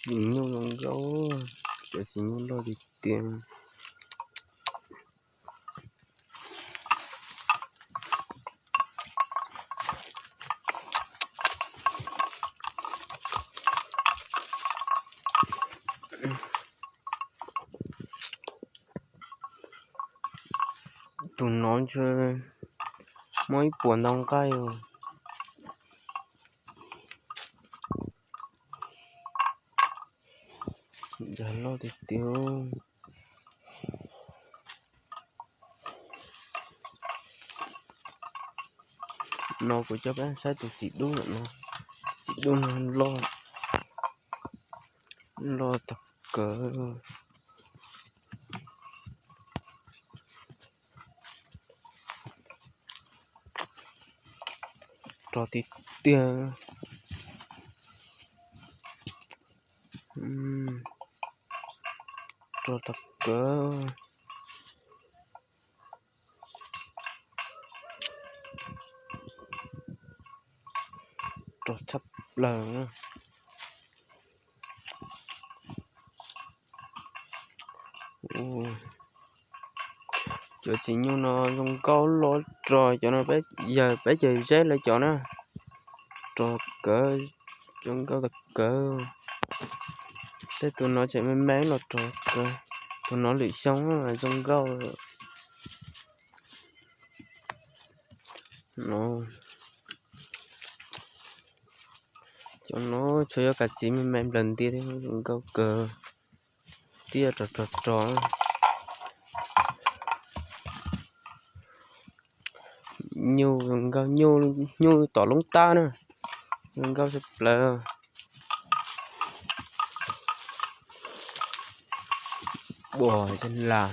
Txiv nyuj zoo nkauj, cov txiv nyuj loj tiag tiag. Tus no ntshe muaj ib puas ntau nqaij os. Ntsa loj tiag tiag. No kuv coj peb saib tus txiv dub no, txiv dub no loj, loj tag kawg. Rog tiag tiag. Rog tag kawg. Rog tshaj plaws. Cov txiv nyuj no zoo nkauj loj rog cov no, yawg peb cawg zeb lawv cov na. Rog kawg, zoo nkauj tag kawg. Tej tus no tseem me me los rog kawg. Tus no lwm xyoo zoo nkauj no. Cov no tsuas yog kav txiv me me nplawg ntiag thiab zoo nkauj kawg. Twb yog rog rog rog. Nyuj zoo nkauj, nyuj tom loob tab na, zoo nkauj tshaj plaws. Ua cas lam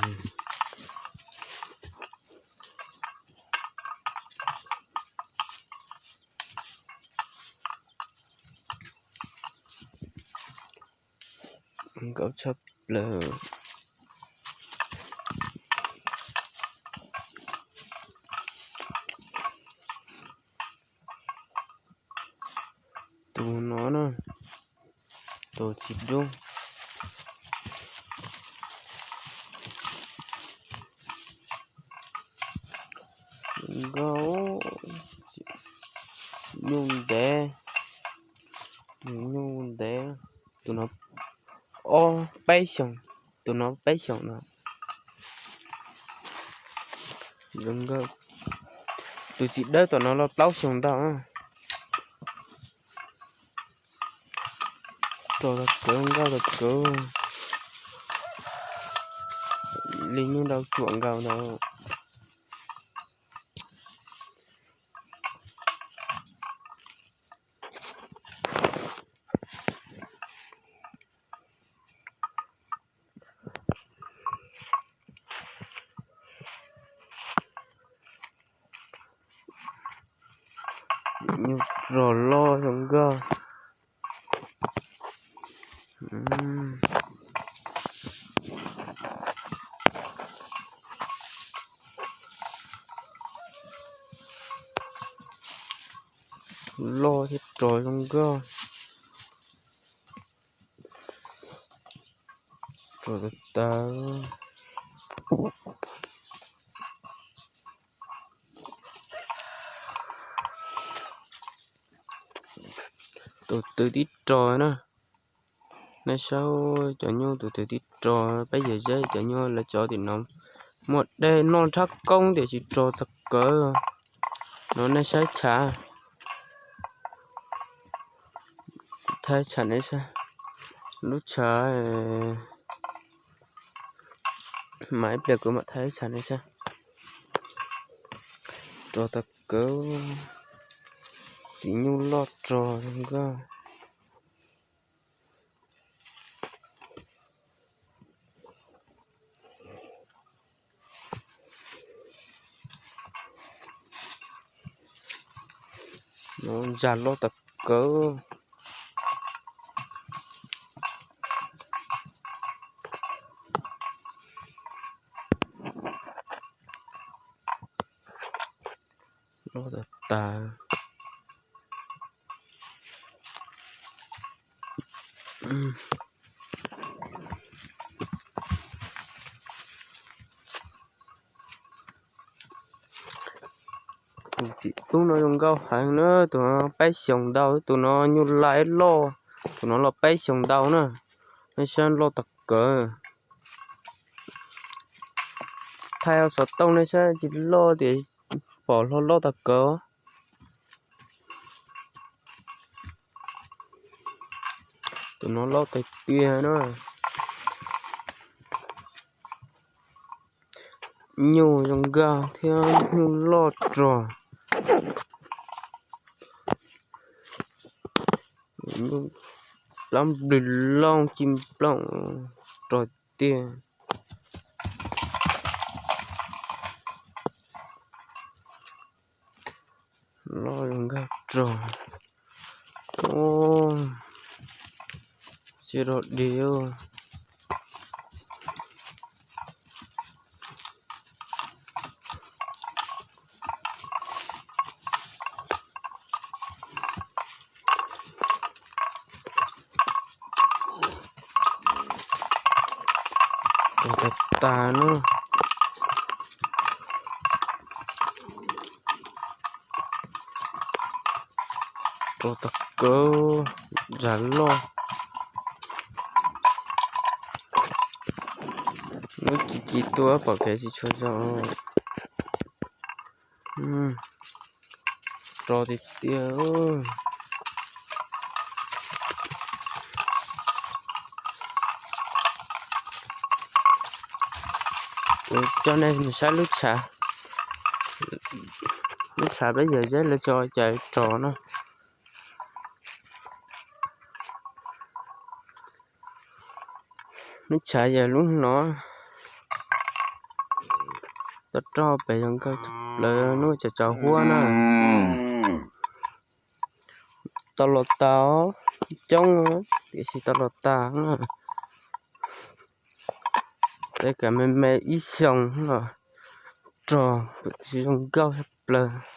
nkauj tshaj plaws. Tus no na, tus txiv dub. Nkauj, nyuj ntev, nyuj ntev. Tus no ob peb xyoos, tus no peb xyoos no. Tus txiv dawb tom no los plaub xyoos ntau. Rog tag kawg, nkauj tag kawg li, nyuj nrau tsuam nkaus ntawd. Nyuj rog loj zoo nkauj. Loj thiab rog zoo nkauj. Rog tag tag. Tus twg tib rog na. Nej saib cov nyuj tus twg tib rog, peb yawg zeb cov nyuj lawv cov tim no muaj dej noj nrhab koob tiam sis rog tag kawg. No nej saib tshav, thaij tshav nej saib. Lub tshav, mam ib pliag kuv mam thaij tshav nej saib. Rog tag kawg, txiv nyuj loj rog nkauj. No ntsa loj tag kawg. Loj tag tag. Tus txiv tub no zoo nkauj heev na, tus no peb xyoos ntau, tus no nyuj laj loj, tus no los peb xyoos ntau na. Nej saib loj tag kawg. Thaij xov tooj nej saib tsis loj tias pom hlo loj tag kawg. Tus no loj tiag tiag na. Nyuj zoo nkauj thiab nyuj loj rog. Plab nplws looj ci nplooj rog tiag. Loj zoo nkauj rog. Tsis rog dig. Rog tag tag na. Rog tag kawg, zam loj. Lub ci ci tua pom kev tsis tshua zoo. Rog tiag tiag. Kuv coj nej mus saib lub tshav, lub tshav peb yawg Zeb lawv tso cov rog no. Lub tshav yog lub no, toj rog pem zoo nkauj tshaj plaws, hnub tsaus tsaus huab na. Tau los tas, coob tiam sis tau los tas na. Tej kav me me ib xyoos los rog tsis zoo nkauj tshaj plaws.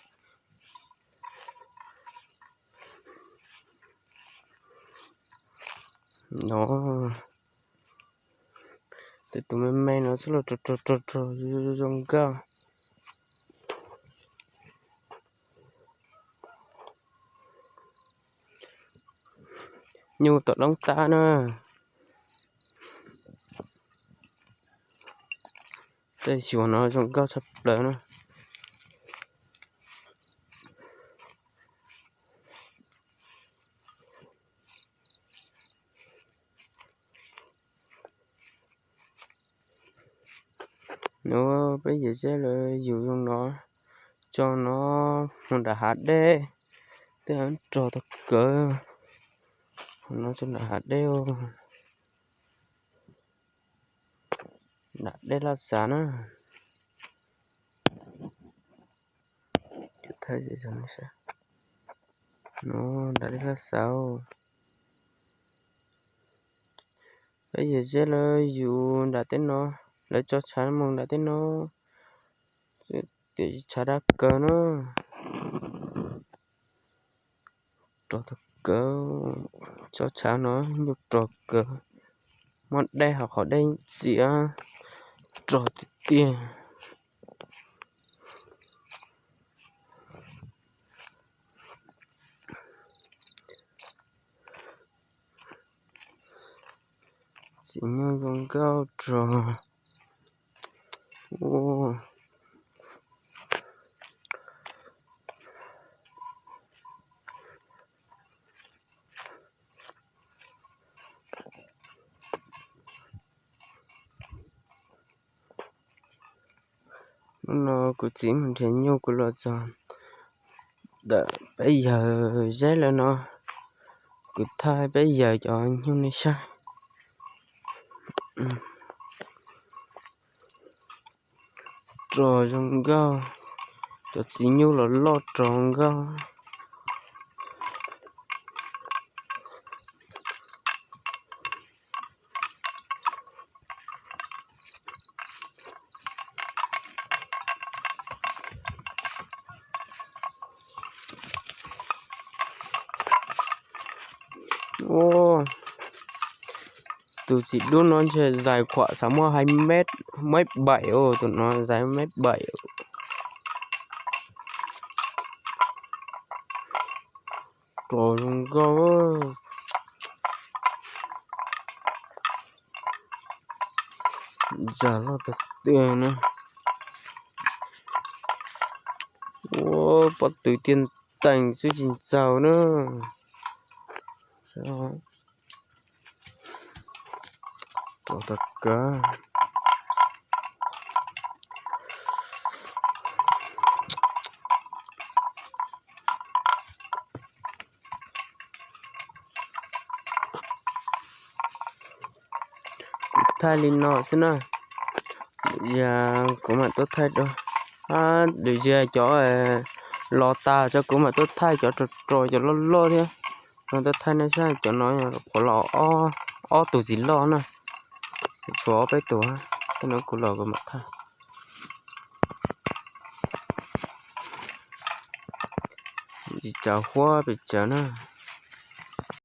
No, tej tus me me no xwb los rog rog rog zoo nkauj. Nyuj tom loob tab na. Tej xyuas no zoo nkauj tshaj plaws na. Nuav peb yawg Zeb lawv yug zoo no, tso no mus nram hav deb, tej rog tau kawg, no tso nram hav deb, nram dej Laj Xav na. Nram dej Laj Xav, peb yawg Zeb lawv yug nram tej no, lawv tso tshav mus nram tej no, tiam sis tshav dab kawg na. Rog tau kawg, tso tshav no nyuj rog kawg, muab dej hauv qhov dej ntxiv, rog tiag tiag. Txiv nyuj zoo nkauj rog. Hnub no kuv txiv mus nrhiav nyuj, kuv los txog ntawm peb yawg Zeb lawv no, kuv thaij peb yawg cov nyuj nej saib. Rog zoo nkauj, cov txiv nyuj los loj rog nkauj. Ua, Tus txiv dub no ntshe zais khuam xav muaj hai mét, mét bảy os, tus no zais mét bảy. Rau zoo nkauj. Zas loj tag tiag na. Ua pob tw tiaj teeg xwb tsis ntxaus na. Rau tag kawg. Kuv thaij li no xwb na. Yog kuv mam tuaj thaij rau, lwm zaus cov los tas tso kuv mam tuaj thaij cov rog rog cov loj loj thiab. No tuaj thaij nej saib cov no qhuav los ob tug txiv loj na. Tshuav ob peb tus, tej no kuv los kuv mam thaij. Tsis tsav huab pes tsawg na.